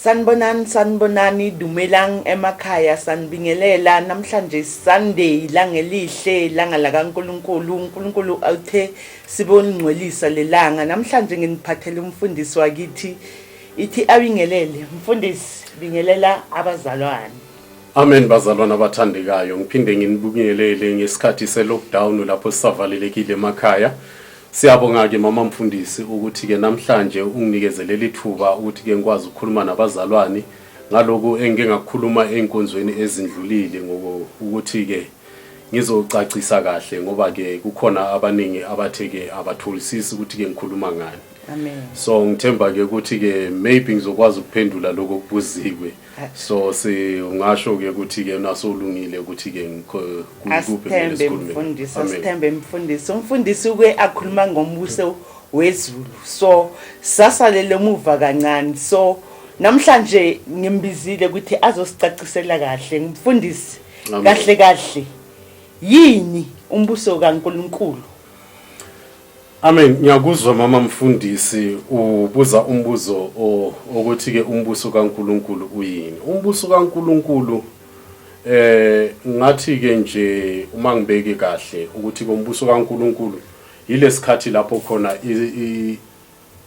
Sanibonani, sanibonani, dumelang emakhaya, sanibingelela namhlanje Sunday, langa elihle, langa lakaNkulunkulu. UNkulunkulu awuthe sibongcwelisa lelanga. Namhlanje nginiphathele umfundisi wakithi, ithi abingelele. Mfundisi, bingelela abazalwane. Amen bazalwane abathandekayo, ngiphinde nginibingelele ngesikhathi se-lockdown lapho sisavalelekile emakhaya. Siyabonga-ke mama mfundisi ukuthi-ke namhlanje unginikeze leli thuba ukuthi-ke ngikwazi ukukhuluma nabazalwane ngaloku engike ngakukhuluma ey'nkonzweni ezindlulile, ukuthi-ke ngizocacisa kahle ngoba-ke kukhona abaningi abathe-ke abatholisisi ukuthi-ke ngikhuluma ngani. Amen. So ngithemba-ke ukuthi-ke maybe ngizokwazi ukuphendula lokho okubuziwe. So si ungasho ke ukuthi ke nasolungile ukuthi ke ngikho kuphi kumele sikhulume. Asithembe mfundisi, asithembe mfundisi. Umfundisi uke akhuluma ngombuso wezulu. So sasalele emuva kancane. So namhlanje ngimbizile ukuthi azosicacisela kahle mfundisi. Kahle kahle yini umbuso kaNkuluNkulu? Amen, ngiyakuzwa mama mfundisi ubuza umbuzo ukuthi ke umbuso kaNkuluNkulu uyini. Umbuso kaNkuluNkulu ngathi ke nje uma ngibeke kahle ukuthi ke umbuso kaNkuluNkulu yilesikhathi lapho khona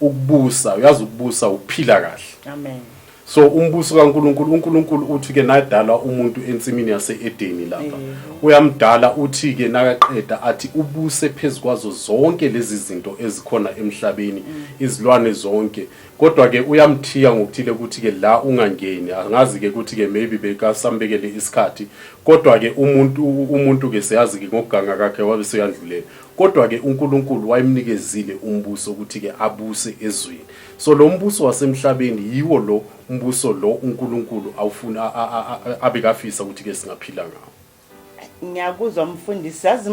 ukubusa, uyazi ukubusa ukuphila kahle. Amen. So umbuso kaNkuluNkulu, uNkulunkulu uthi ke nadala umuntu ensimini yase-Edeni lapha, uyamdala uthi ke nakaqeda athi ubuse phezu kwazo zonke lezi zinto ezikhona emhlabeni, izilwane zonke. Kodwa ke uyamthiya ngokuthile ukuthi ke la ungangeni. Angazi ke ukuthi ke maybe bekasambekele isikhathi, kodwa ke umuntu ke siyazi ke ngokuganga kakhe wabe seyandlulela. Kodwa ke uNkulunkulu wayemnikezile umbuso ukuthi ke abuse ezweni. So lo mbuso wasemhlabeni yiwo lo mbuso lo uNkulunkulu awufuna abekafisa ukuthi ke singaphila ngawo. Ngiyakuzwa mfundisi, yazi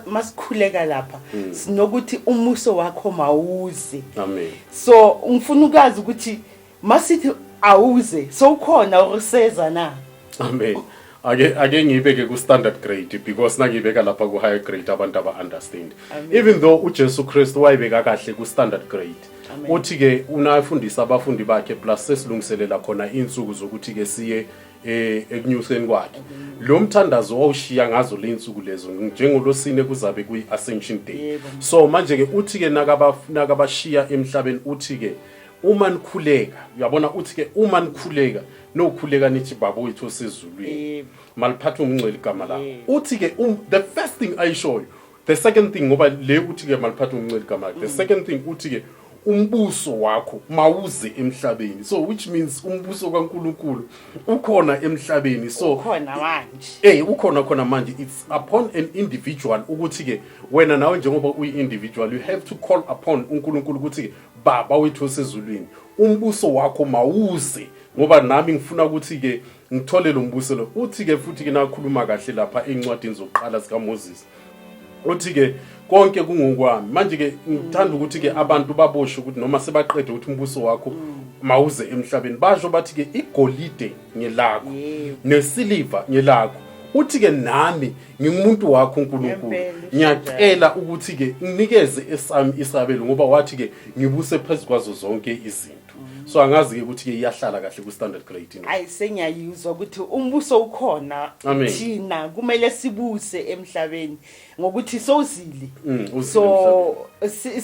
masikhuleka lapha sinokuthi umuso wakho mawuze. Amen. So ngifuna ukwazi ukuthi masithi awuze sowukhona ukuseza na? Amen. Ake ngibeke ku standard grade because nangibeka lapha ku higher grade abantu aba understand. Amen. Even though uJesu Kristu wayibeka kahle ku standard grade. Amen. Uthi ke unafundisa abafundi bakhe plus sesilungiselela khona insuku zokuthi ke siye ekunyuseni kwakhe. Lo mthandazo wawushiya ngazo le insuku lezo njengolosine kuzabe kuyi Ascension Day. Yebo. So manje ke uthi ke nakabashiya emhlabeni uthi ke uma nikhuleka, uyabona uthi ke uma nikhuleka nokhuleka nithi Baba wethu osezulwini, Yebo. maliphathwe umngcwele igama lakho. Yebo. Uthi ke the first thing ayishoyo, the second thing ngoba le uthi ke maliphathwe umngcwele igama lakho, the second thing uthi ke umbuso wakho mawuze emhlabeni. So which means umbuso kaNkuluNkulu ukhona emhlabeni. So ukhona manje. Ukhona khona manje. It's upon an individual ukuthi ke wena nawe njengoba uyi individual you have to call upon uNkulunkulu ukuthi ke Baba wethu osezulwini, umbuso wakho mawuze, ngoba nami ngifuna ukuthi ke ngithole lo mbuso lo. Uthi ke futhi ke nakhuluma kahle lapha encwadini zokuqala zikaMoses, uthi ke konke kungokwami. Manje ke ngithanda ukuthi ke abantu baboshwe ukuthi noma sebaqede ukuthi umbuso wakho mawuze emhlabeni, basho bathi ke igolide ngelakho nesiliva ngelakho. Uthi ke nami ngingumuntu wakho uNkulunkulu, Ngempela, ngiyacela ukuthi ke nginikeze esami isabelo, ngoba wathi ke ngibuse phezu kwazo zonke izinto. So angazi ke ukuthi ke iyahlala kahle ku standard grade. Hayi, sengiyayizwa ukuthi umbuso ukhona. Amen. Thina kumele sibuse emhlabeni ngokuthi sowuzile. Uzile So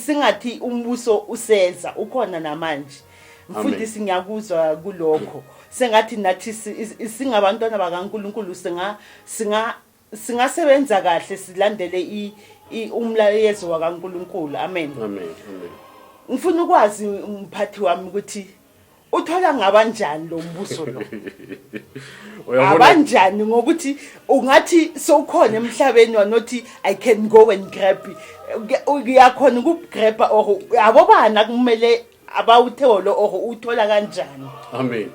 singathi umbuso useza, ukhona namanje. Mfundisi, ngiyakuzwa kulokho. Sengathi nathi singabantwana bakaNkuluNkulu singasebenza kahle silandele umlayezo wakaNkuluNkulu. Amen. Amen. Amen. Ngifuna ukwazi umphathi wami ukuthi uthola ngabanjani lo mbuso lo? Uyabona? Abanjani ngokuthi ungathi sowukhona emhlabeni wanothi I can go and grab. Uyakhona ukugrabha or abobana kumele abawuthole or uthola kanjani? Amen.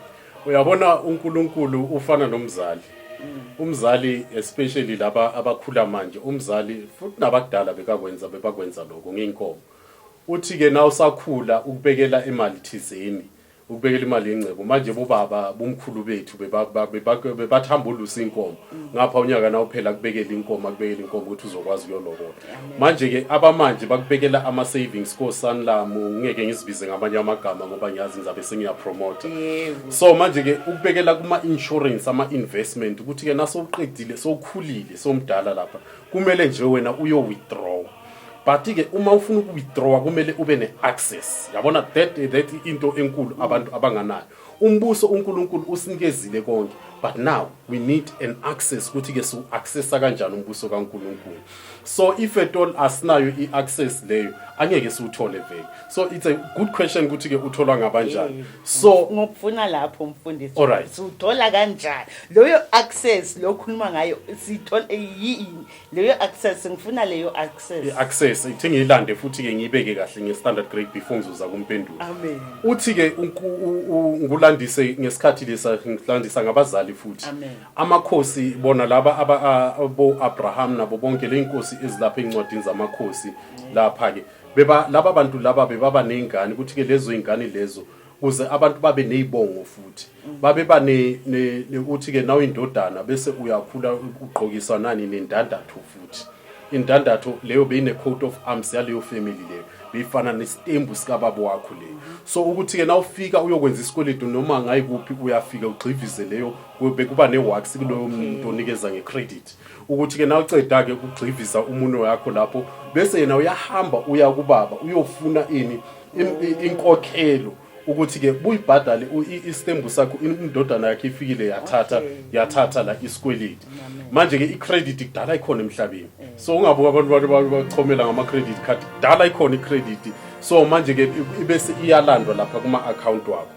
Uyabona uNkulunkulu ufana nomzali. Umzali especially laba abakhula manje, umzali futhi nabadala bebakwenza lokho ngeinkomo. Uthi ke na usakhula ukubekela imali thizeni. Ukubekela imali yengcebo. Manje bobaba bomkhulu bethu bebathamba ulusa inkomo ngapha unyaka nawuphela, kubekela inkomo, akubekela inkomo ukuthi uzokwazi ukuyolobola. Manje-ke abamanje bakubekela ama-savings ko-Sanlam, ngeke ngizibize ngamanye amagama ngoba ngiyazi ngizabe sengiyapromota. So manje-ke ukubekela kuma-insurance, ama-investment, ukuthi-ke nasowuqedile, sowukhulile, sowumdala lapha, kumele nje wena uyo-withdraw. But-ke uma ufuna uku-withdrawa kumele ube ne-access, yabona? That into enkulu abantu abanganayo. Umbuso uNkulunkulu usinikezile konke, but now we need an access, ukuthi-ke siwu-accessa kanjani umbuso kaNkulunkulu. So if at all asinayo i-access leyo, angeke siwuthole vele. So it's a good question ukuthi-ke utholwa ngabanjani. So Ngokufuna lapho, mfundisi. Alright. Siwuthola kanjani loyo access lo khuluma ngayo? Sithola yini leyo access? Ngifuna leyo access. I-access ithi ngiyilande futhi-ke ngiyibeke kahle nge-standard grade before ngizoza kumpendulo. Amen. Uthi-ke ngulandise ngesikhathi lesa, ngilandisa ngabazali futhi. Amen. Amakhosi bona laba bo-Abraham nabo bonke le nkosi ezilapha ey'ncwadini zamakhosi lapha-ke, beba laba bantu laba bebaba ney'ngane, ukuthi-ke lezo y'ngane lezo kuze abantu babe ney'bongo futhi babe ba uthi-ke naw indodana bese uyakhula ugqokiswa nani, nendandatho futhi. Indandatho leyo beyine-coat of arms yaleyo family leyo, beyifana nesitembu sikababa wakho leyo. So ukuthi-ke nawufika uyokwenza isikweletu noma ngayikuphi, uyafika ugxivize leyo, bekuba ne-wax kuloyo muntu onikeza nge-credit, ukuthi-ke nawuceda-ke ukugxivisa umunwe wakho lapho, bese yena uyahamba uya kubaba uyofuna ini, inkokhelo, ukuthi-ke buyibhadale isitembu sakho, indodana yakhe ifikile yathatha yathatha la isikweleti. Manje-ke i-credit kudala ikhona emhlabeni, so ungabuka abantu bachomela ngama-credit card, kudala ikhona i-credit. So manje-ke ibese iyalandwa lapha kuma-account wakho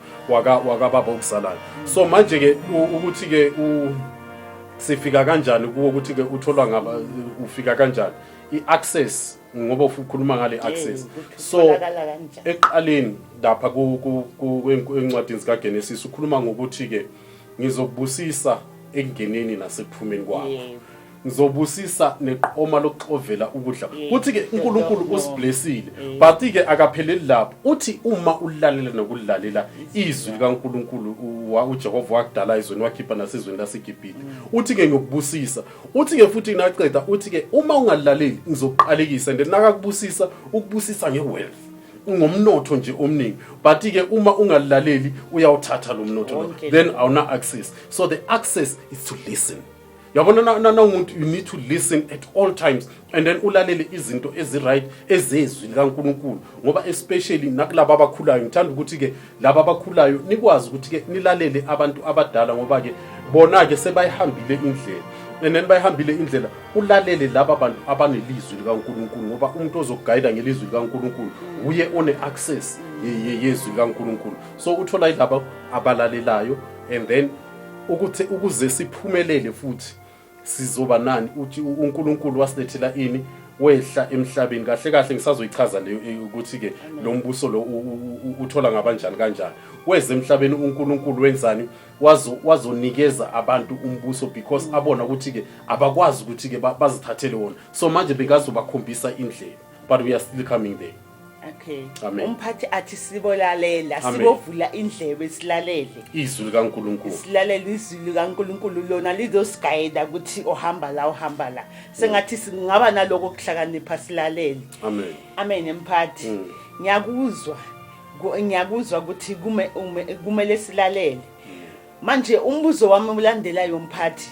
wakababa okuzalayo. So manje-ke ukuthi-ke sifika kanjani kuwo, ukuthi-ke utholwa ngaba, ufika kanjani i-access, ngoba ukhuluma ngale access. Ukuthi So utholakala kanjani? Eqaleni lapha encwadini zikaGenesis ukhuluma ngokuthi-ke ngizokubusisa ekungeneni nasekuphumeni kwakho, ngizobusisa neqoma lokuxovela ukudla, kuthi-ke uNkulunkulu usiblessile. But-ke akapheleli lapho, uthi uma ulalela nokulalela izwi likaNkulunkulu uJehova wakudala ezweni, wakhipha nasezweni laseGibhithe, uthi-ke ngiyokubusisa. Uthi-ke futhi naceda uthi-ke uma ungalilaleli ngizokuqalekisa. And then nakakubusisa, ukubusisa nge-wealth, ngomnotho nje omningi, but-ke uma ungalilaleli uyawuthatha lo mnotho lo. Wonke. Then awuna access. So the access is to listen, yabona? Nawumuntu you need to listen at all times and then ulalele izinto ezi-right ezezwi likaNkulunkulu, ngoba especially nakulaba abakhulayo, ngithanda ukuthi-ke laba abakhulayo nikwazi ukuthi-ke nilalele abantu abadala, ngoba-ke bona-ke sebayihambile indlela and then bayihambile indlela. Ulalele laba bantu abanelizwi likaNkulunkulu, ngoba umuntu ozokugayida ngelizwi likaNkulunkulu uye one-access yezwi likaNkulunkulu. So uthola yilaba abalalelayo. And then ukuthi ukuze siphumelele futhi sizoba nani, uthi uNkulunkulu wasilethela ini, wehla emhlabeni. Kahle kahle ngisazoyichaza leyo, ukuthi-ke lo mbuso lo uthola ngabanjani, kanjani weze emhlabeni uNkulunkulu, wenzani, wazonikeza abantu umbuso, because abona ukuthi-ke abakwazi ukuthi-ke bazithathele wona. So manje bekazobakhombisa indlela, but we are still coming there. Okay. Amen. Umphathi athi sibolalela, Amen. sibovula indlebe silalele. Izwi likaNkulunkulu. Silalele izwi likaNkulunkulu, lona lizosigayida ukuthi uhamba la, uhamba la. Sengathi singaba naloko kuhlakanipha silalele. Amen. Amen, mphathi. Ngiyakuzwa. Ngiyakuzwa ukuthi kumele silalele. Manje umbuzo wami ulandelayo, mphathi.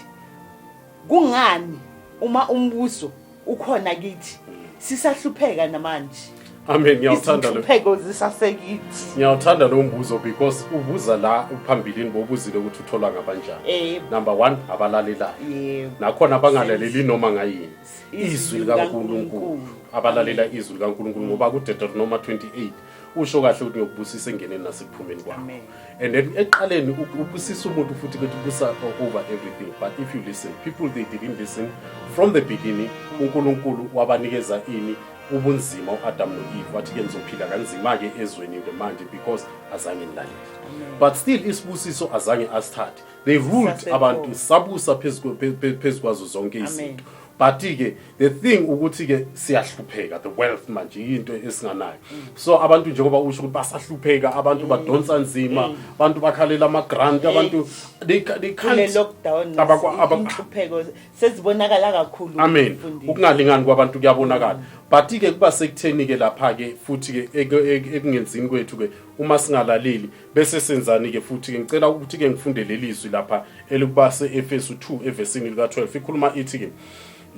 Kungani uma umbuso ukhona kithi sisahlupheka namanje? Amen, ngiyawuthanda lo. Izinhlupheko zisasekithi. Ngiyawuthanda lo mbuzo because ubuza la uphambilini bobuzile ukuthi utholwa ngabanjani. Number 1, abalalelayo. Nakhona abangalaleli noma ngayini, izwi likaNkulunkulu, abalalela izwi likaNkulunkulu, ngoba kuDeuteronomy 28 usho kahle ukuthi ngiyokubusisa engeneni nasekuphumeni kwakho. Amen. And then eqaleni ubusisa umuntu futhi ukuthi ubusa over everything, but if you listen. People, they didn't listen from the beginning. uNkulunkulu wabanikeza ini, ubunzima, uAdam noEve, wathi ke nizophila kanzima ke ezweni ke manje because azange nilalele. But still isibusiso azange asithathe. They ruled Sisasekhona. abantu, sabusa phezu kwazo zonke Amen. izinto. But ke the thing ukuthi ke siyahlupheka, the wealth manje into esinganayo. So abantu, njengoba usho ukuthi basahlupheka, abantu badonsa nzima, abantu bakhalela ama grant, abantu they Kule can't lockdown inhlupheko sezibonakala kakhulu. Amen. Mfundisi. Ukungalingani kwabantu kuyabonakala, but ke kuba sekutheni ke lapha ke futhi ke ekungenzini kwethu ke uma singalaleli, bese senzani ke futhi ke? Ngicela ukuthi ke ngifunde leli zwi lapha elikuba se-Efesu 2 evesini lika 12. Ikhuluma ithi ke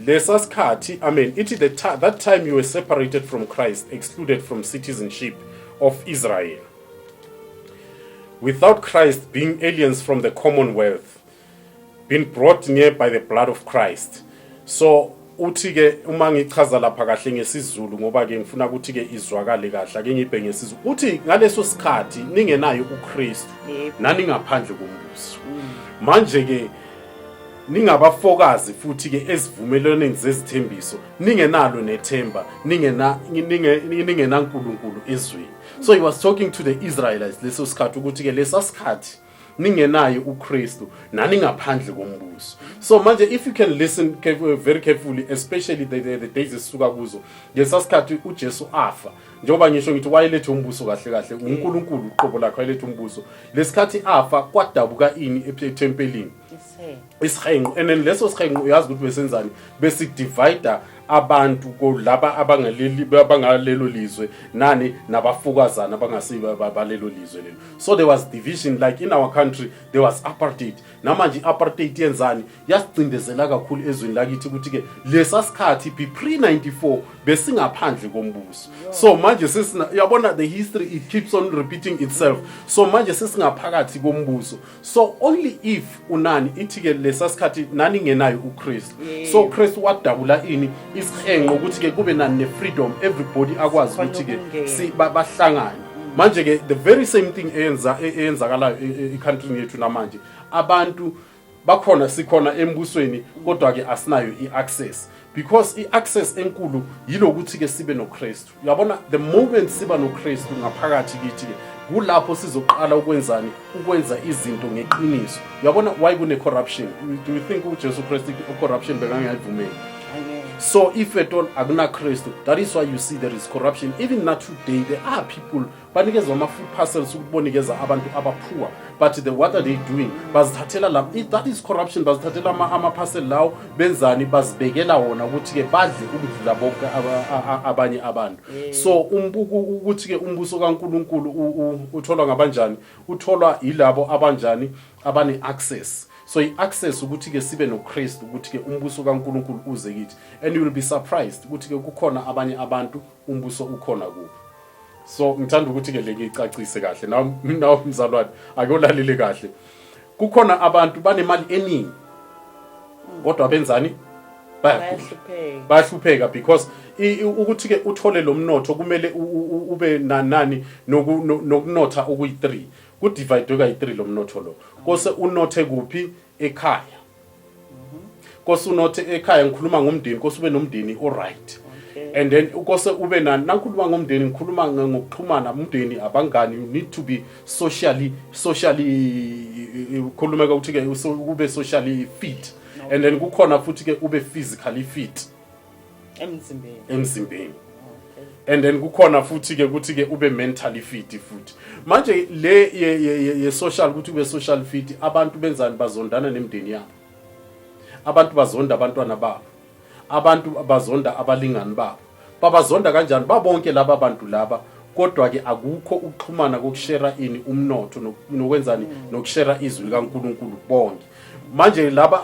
lesa sikhathi, amen, ithi that time you were separated from Christ, excluded from citizenship of Israel, without Christ, being aliens from the commonwealth, been brought near by the blood of Christ. So uthi ke, uma ngichaza lapha kahle ngesiZulu, ngoba ke ngifuna ukuthi ke izwakale kahle, ake ngibhe ngesiZulu. Uthi ngaleso sikhathi ningenayo uKristu, nani ngaphandle kombuso, manje ke ningabafokazi futhi ke ezivumelwaneni zezithembiso, ningenalo nethemba, ningena uNkulunkulu ezweni. So he was talking to the Israelites leso sikhathi, ukuthi ke lesa sikhathi ningenayo uKristu, nani ngaphandle kombuso. So manje if you can listen very carefully, especially the days esisuka kuzo, lesa sikhathi uJesu afa, njengoba ngisho ngithi wayelethe umbuso kahle kahle, uNkulunkulu uqobo lakhe wayelethe umbuso. Lesikhathi afa, kwadabuka ini ethempelini? Isihenqo. And then leso sihenqo, uyazi ukuthi besenzani? Besidivide abantu kulaba abangaleli, abangalelo lizwe, nani nabafukazana abangasiba balelo lizwe lelo. So there was division, like in our country there was apartheid. Namanje i-apartheid yenzani? Yasicindezela kakhulu ezweni lakithi, ukuthi ke lesa sikhathi pre 94 besingaphandle kombuso. So manje sesina, uyabona, the history, it keeps on repeating itself. So manje sesingaphakathi kombuso. So only if unani, ithi ke lesa sikhathi nani ngenayo uKristu. So uKristu wadabula ini? Isihenqo, ukuthi ke kube nani? Ne-freedom, everybody akwazi Khona ukuthi ke ukungena. bahlangane. Manje ke the very same thing eyenzakalayo e-country yethu namanje, abantu bakhona, sikhona embusweni, kodwa ke asinayo i-access, because i-access enkulu yilokuthi ke sibe noKristu. Uyabona, the moment siba noKristu ngaphakathi kithi ke, kulapho sizoqala ukwenzani? Ukwenza izinto ngeqiniso. Uyabona why kune corruption? Do you think uJesu Kristu corruption bekangayivumeli? Angeke. So if at all akuna Kristu, that is why you see there is corruption. Even not today, there are people banikezwa ama-food parcels ukuthi bonikeza abantu aba-poor, but what are they doing? Bazithathela la. That is corruption. Bazithathela ama-parcel lawo, benzani? Bazibekela wona ukuthi-ke badle ukudlula bonke abanye abantu. So ukuthi-ke umbuso kaNkulunkulu utholwa ngabanjani? Utholwa yilabo abanjani? Abane-access. So i-access ukuthi-ke sibe noKristu, ukuthi-ke umbuso kaNkulunkulu uze kithi. And you will be surprised ukuthi-ke kukhona abanye abantu umbuso ukhona kubo. So ngithanda ukuthi-ke le ngiyicacise kahle nawe mzalwane, ake ulalele kahle. Kukhona abantu banemali eningi, kodwa benzani? Bayagula. Bayahlupheka. Bayahlupheka because ukuthi-ke uthole lo mnotho, kumele ube nani? Nokunotha okuyi-3. Kudivayidwe kayi-3 lo mnotho lo. Kose unothe kuphi? Ekhaya. Kose unothe ekhaya, ngikhuluma ngomndeni, kose ube nomndeni o-right. And then kose ube nani? Nangikhuluma ngomndeni, ngikhuluma ngokuxhumana, umndeni, abangani. You need to be socially, khulumeka ukuthi-ke ube socially fit. And then kukhona futhi-ke ube physically fit. Emzimbeni. Emzimbeni. And then kukhona futhi ke ukuthi ke ube mentally fit futhi. Manje le ye social, ukuthi ube social fit, abantu benzani? Bazondana nemindeni yabo, abantu bazonda abantwana babo, abantu bazonda abalingani babo. Babazonda kanjani babonke laba bantu laba? Kodwa ke akukho ukuxhumana kokushare ini? Umnotho, nokwenzani? Nokushare izwi likaNkulunkulu bonke. Manje laba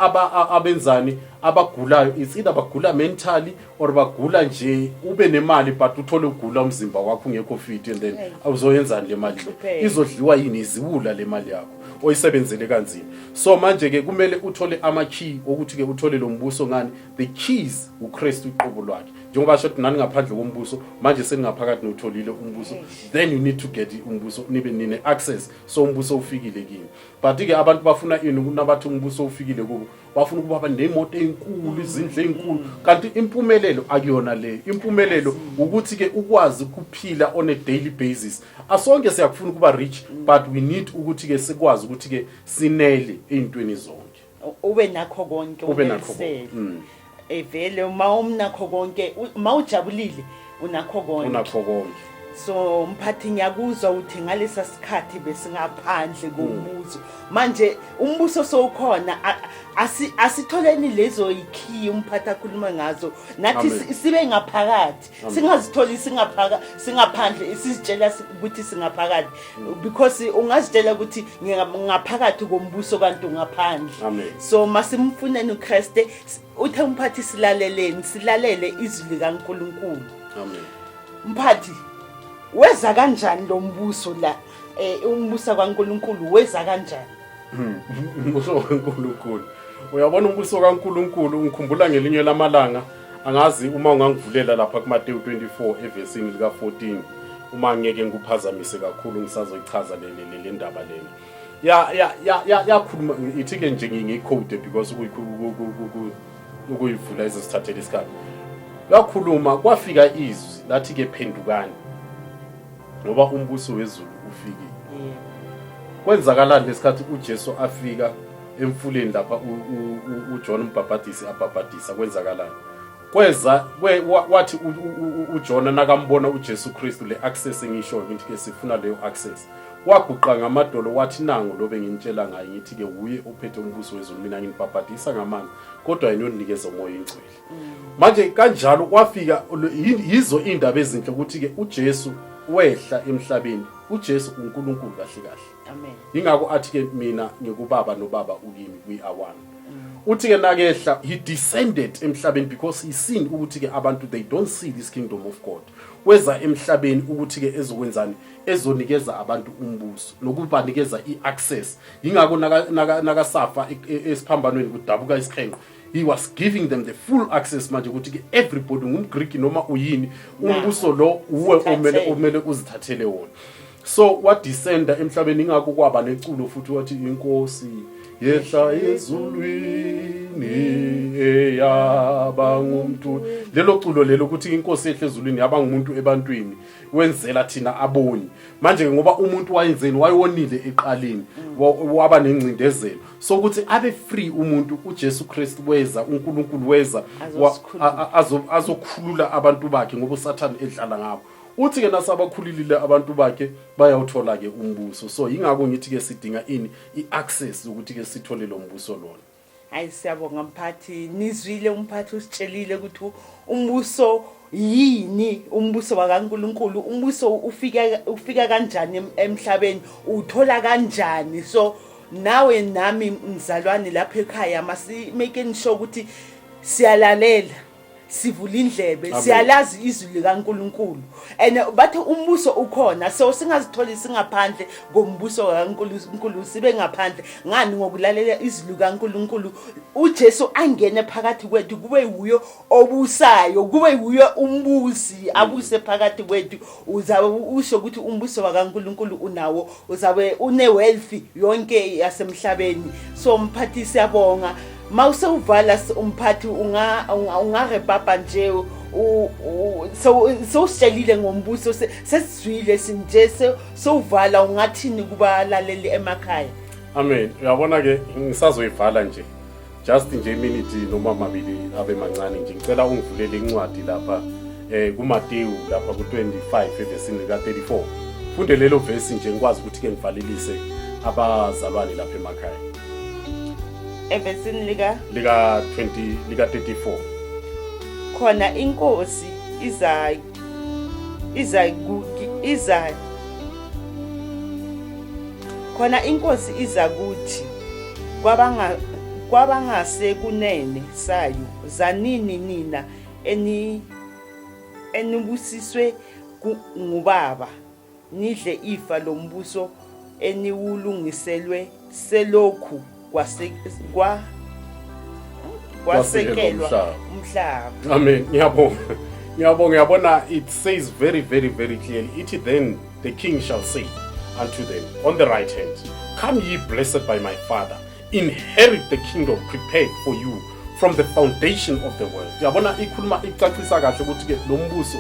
abenzani? Abagulayo, it's either bagula mentally or bagula nje. Ube nemali but uthole ugula, umzimba wakho ungekho fit, and then awuzoyenzani le mali le? Uhlupheke. Izodliwa yini? Iziwula le mali yakho oyisebenzele kanzima. So manje ke kumele uthole ama-key okuthi ke uthole lo mbuso. Ngani? The keys uKristu uqobo lwakhe. Njengoba asho ukuthi nani ngaphandle kombuso, manje seningaphakathi, niwutholile umbuso. Then you need to get umbuso, nibe nine access. So umbuso ufikile kini, but ke abantu bafuna ini? Kunabathi umbuso ufikile kubo, bafuna ukuba nemoto ezinkulu, izindlu ezinkulu, kanti impumelelo akuyona le. Impumelelo ukuthi ke ukwazi ukuphila on a daily basis. Asonke siyakufuna ukuba rich, but we need ukuthi ke sikwazi ukuthi ke sinele ey'ntweni zonke. Ube nakho konke. Ube nakho unelisele. konke. Evele uma umnakho konke, uma ujabulile unakho konke. Unakho konke. So mphathi, ngiyakuzwa uthi ngalesa sikhathi besingaphandle kombuso. Manje umbuso sowukhona, asitholeni lezo ikhiye umphathi akhuluma ngazo nathi. Amen. Sibe ngaphakathi. Amen. Singazitholi singaphandle, sizitshela ukuthi singaphakathi, because ungazitshela ukuthi ngaphakathi kombuso kanti ungaphandle. Amen. So masimfuneni uKriste. Uthe umphathi silaleleni, silalele izwi likaNkuluNkulu. Amen. Mphathi, weza kanjani lo mbuso la, umbuso kaNkuluNkulu weza kanjani? Umbuso kaNkuluNkulu, uyabona, umbuso kaNkuluNkulu ngikhumbula ngelinye lamalanga, angazi uma ungangivulela lapha kuMateyu 24 evesini lika 14, uma ngeke ngikuphazamise kakhulu, ngisazoyichaza le ndaba lena. Ya ya ya ya yakhuluma ithi ke nje ngiyi-quote because ukuyivula izosithathela isikhathi. Yakhuluma, kwafika izwi lathi ke, "Phendukani ngoba umbuso wezulu ufikile." Kwenzakalani lesikhathi uJesu afika emfuleni lapha uJohn umbhabhadisi abhabhadisa? Kwenzakalani? Kweza wathi uJohn nakambona uJesu Kristu, le access engishoyo ngithi ke sifuna leyo access, waguqa ngamadolo wathi, "Nangu lo benginitshela ngaye, ngithi ke uye ophethe umbuso wezulu. Mina nginibhabhadisa ngamanzi, kodwa yena uyonikeza uMoya oNgcwele." Manje kanjalo kwafika yizo indaba ezinhle ukuthi ke uJesu wehla emhlabeni. UJesu uNkulunkulu kahle kahle. Amen. Ingakho athi ke, "Mina ngikubaba noBaba ukimi, we are one." Uthi ke nakehla, he descended emhlabeni because he seen ukuthi ke abantu, they don't see this kingdom of God. Weza emhlabeni ukuthi ke ezokwenzani? Ezonikeza abantu umbuso nokubanikeza i-access. Yingakho nakasafa esiphambanweni kudabuka isihenqo. He was giving them the full access manje ukuthi ke everybody, ngumGreek noma uyini, umbuso lo uwe omele Zithathele. Omele uzithathele wona. So wadescenda emhlabeni, ingakho kwaba neculo futhi wathi, "Inkosi yehla ezulwini eyaba ngumuntu." Lelo culo lelo ukuthi inkosi yehla ezulwini yaba ngumuntu ebantwini, wenzela thina aboni. Manje ke ngoba umuntu wayenzeni? Wayewonile eqaleni, waba nengcindezelo. So ukuthi abe free umuntu, uJesu Kristu weza, uNkulunkulu weza Azosikhulula. azokhulula abantu bakhe ngoba uSathane edlala ngabo. Uthi ke nasabakhululile abantu bakhe, bayawuthola ke umbuso. So yingakho ngithi ke sidinga ini? I-access ukuthi ke sithole lo mbuso lona. Hayi, siyabonga mphathi. Nizwile, umphathi usitshelile ukuthi umbuso yini, umbuso wakaNkuluNkulu, umbuso ufika kanjani emhlabeni, uthola kanjani. So nawe nami mzalwane lapha ekhaya, masi making sure ukuthi siyalalela, sivula indlebe. Amen. Siyalazi izwi likaNkuluNkulu and bathi umbuso ukhona, so singazitholi singaphandle kombuso kaNkuluNkulu. Sibe ngaphandle ngani? Ngokulalela izwi likaNkuluNkulu, uJesu angene phakathi kwethu, kube wuyo obusayo, kube wuyo umbusi, abuse phakathi kwethu. Uzabe usho ukuthi umbuso wakaNkuluNkulu unawo, uzabe une wealth yonke yasemhlabeni. So mphathi, siyabonga. Mawusewuvala umphathi, ungarepapa nje, sewusitshelile ngombuso, sesizwile sinje. Sewuvala, ungathini kubalaleli emakhaya? Amen. Uyabona ke, ngisazoyivala nje, just nje iminute noma mabili abe mancane nje. Ngicela ungivulele incwadi lapha kuMateyu lapha ku-25 evesini lika-34. Funde lelo vesi nje, ngikwazi ukuthi ke ngivalelise abazalwane lapha emakhaya. Evesini lika Lika 20, lika 34. Khona inkosi iza iza iza khona inkosi iza kuthi kwabangasekunene sayo, "Zanini nina enibusiswe ngubaba, nidle ifa lombuso eniwulungiselwe selokhu kwasekelwa umhlaba." Umhlaba. Amen. Ngiyabonga. Ngiyabonga. Yabona, it says very, very, very clearly. Ithi, "Then the king shall say unto them on the right hand, 'Come ye blessed by my Father, inherit the kingdom prepared for you from the foundation of the world.'" Yabona, ikhuluma icacisa kahle ukuthi ke lo mbuso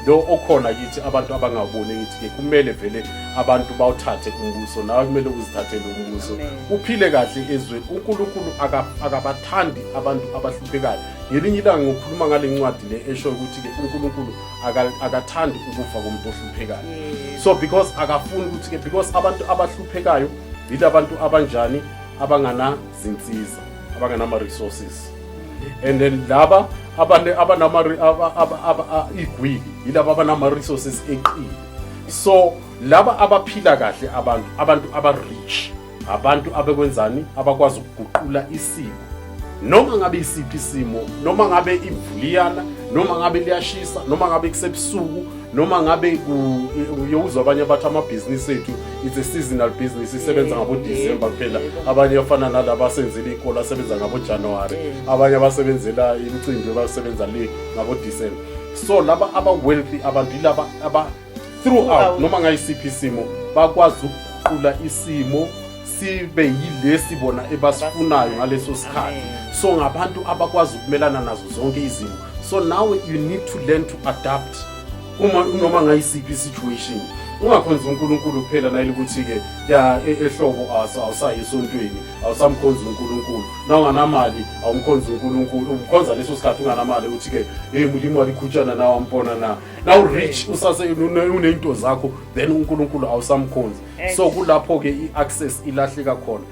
lo okhona kithi abantu abangawuboni, ngithi ke kumele vele abantu bawuthathe umbuso. Nawe kumele uzithathele umbuso. Amen. Uphile kahle ezweni. UNkulunkulu akabathandi abantu abahluphekayo. Ngelinye ilanga ngokhuluma ngale ncwadi le esho ukuthi-ke uNkulunkulu akathandi ukufa komuntu ohluphekayo. So because akafuni ukuthi-ke, because abantu abahluphekayo yilabantu abanjani? Abangana zinsiza, abanganama-resources. And then laba abanama igwili yilaba abanama-resources eqile. So laba abaphila kahle, abantu aba-rich, abantu abekwenzani, abakwazi ukuguqula isimo noma ngabe isiphi isimo, noma ngabe imvuliyana, noma ngabe liyashisa, noma ngabe kusebusuku, noma ngabe uyowuzwa abanye abathi amabhizinisi ethu, it's a seasonal business, isebenza ngabo-December kuphela. Abanye bafana nalaba asenzela iy'kolo, asebenza ngabo-January. Abanye abasebenzela imicimbi basebenza le ngabo-December. So laba aba-wealthy abantu yilaba aba throughout, Throughout. noma ngayisiphi isimo, bakwazi ukuguqula isimo sibe yilesi bona ebasifunayo ngaleso sikhathi. So ngabantu abakwazi ukumelana nazo zonke izimo. So now you need to learn to adapt uma noma ngayisiphi situation. Ungakhonzi uNkulunkulu kuphela nayile ukuthi-ke ya ehlobo awusayi esontweni, awusamkhonzi uNkulunkulu. Na unganamali awumkhonzi uNkulunkulu, umkhonza leso sikhathi unganamali, uthi-ke, "Hey, Mulimo walikhutshana na wampona na." Now rich usase uney'nto zakho, then uNkulunkulu awusamkhonzi. So kulapho-ke i-access ilahleka khona.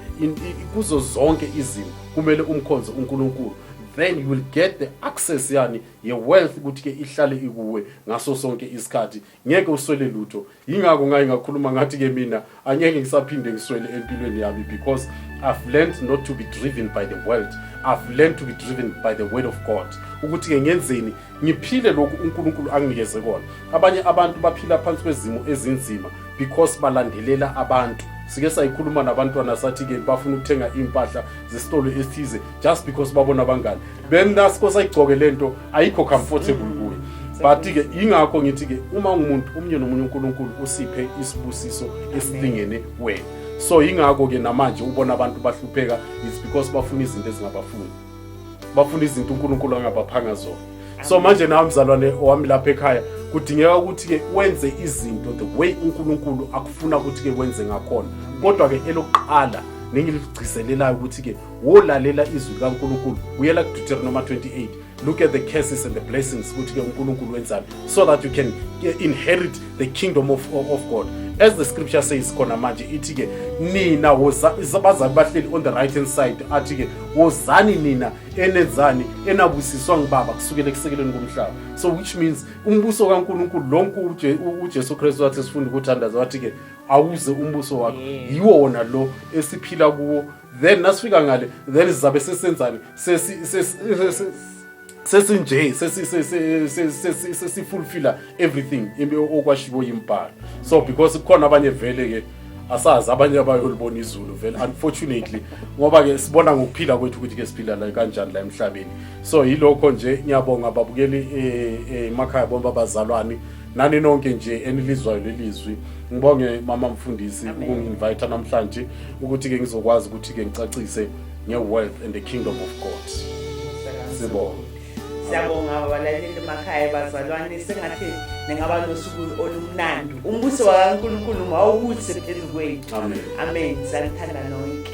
Kuzo zonke izimo kumele umkhonze uNkulunkulu, then you will get the access yani ye-wealth ukuthi-ke ihlale ikuwe ngaso sonke isikhathi, ngeke uswele lutho. Yingakho ngaye ngakhuluma ngathi-ke mina angeke ngisaphinde ngiswele empilweni yami, because I've learned not to be driven by the world. I've learned to be driven by the word of God, ukuthi-ke ngenzeni, ngiphile lokhu uNkulunkulu anginikeze kona. Abanye abantu baphila phansi kwezimo ezinzima because balandelela abantu. Sike sayikhuluma nabantwana, sathi-ke bafuna ukuthenga iy'mpahla zesitolo esithize just because babona abangani. Then nasiko sayigcoke le nto, ayikho comfortable kuye. But-ke yingakho ngithi-ke uma ungumuntu omunye nomunye, uNkulunkulu usiphe isibusiso esilingene wena. So yingakho-ke namanje ubona abantu bahlupheka, it's because bafuna izinto ezingabafuni, bafuna izinto uNkulunkulu angabaphanga zona. So manje nawe mzalwane wami lapha ekhaya, kudingeka ukuthi-ke wenze izinto the way uNkulunkulu akufuna ukuthi-ke wenze ngakhona. Kodwa-ke elokuqala nengiligcizelelayo ukuthi-ke wolalela izwi likaNkulunkulu. Buyela kuDeuteronomy 28, look at the curses and the blessings, ukuthi-ke uNkulunkulu wenzani, so that you can inherit the kingdom of God as the scripture says. Khona manje ithi-ke nina bazabe bahleli on the right hand side, athi-ke, "Wozani nina enenzani, enabusiswa ngibaba kusukela ekusekeleni komhlaba." So which means umbuso kaNkulunkulu lonke, uJesu Kristu wathi sifunda ukuthandaza, wathi-ke, "Awuze umbuso wakho." Yiwo wona lo esiphila kuwo. Then nasifika ngale, then sizabe sesenzani? Sesinje sesifulfilla everything okwashiwo yimbhalo. So because kukhona abanye vele ke asazi, abanye abayolibona izulu vele, unfortunately, ngoba ke sibona ngokuphila kwethu ukuthi ke siphila la kanjani la emhlabeni. So yilokho nje. Ngiyabonga babukeli emakhaya bonke, abazalwane nani nonke nje enilizwayo lelizwi. Ngibonge mama mfundisi ukungi-invite namhlanje ukuthi ke ngizokwazi ukuthi ke ngicacise nge-wealth and the kingdom of God. Sibonge. Siyabonga abalaleli emakhaya, bazalwane. Sengathi ningaba nosuku olumnandi. Umbuso wakaNkulunkulu mawubuse phezu kwethu. Amen. Amen. Siyanithanda nonke.